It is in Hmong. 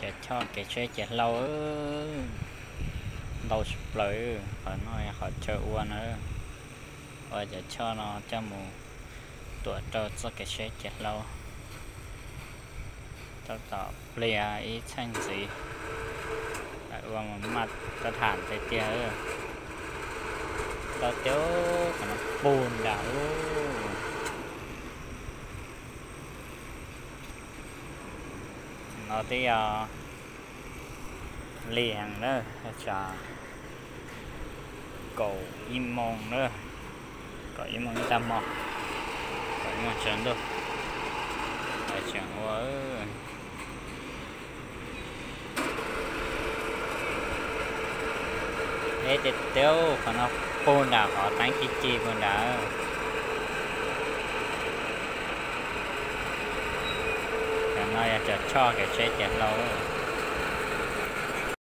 Cov choj kev tsheb kev hlau ntau tshaj plaws. Qhov no yog qhov chaw ua na, ua cov choj no coj mus tuam rau txoj kev tsheb kev hlau. Tab tom pliag ib txheej ntxiv, ua mas maj tab tham tiag tiag. Tau tiag, qhov no puag nram ub. No twb yog lig heev na, tsam kaum ib moos na, kaum ib moos ib tag hmo, kaum ib moos tsaus ntuj, tseem ua. Eb, tiag tiag, qhov no puag nram qhov teeb ci ci puag nrad. Cov no yog cov choj kev tsheb kev hlau.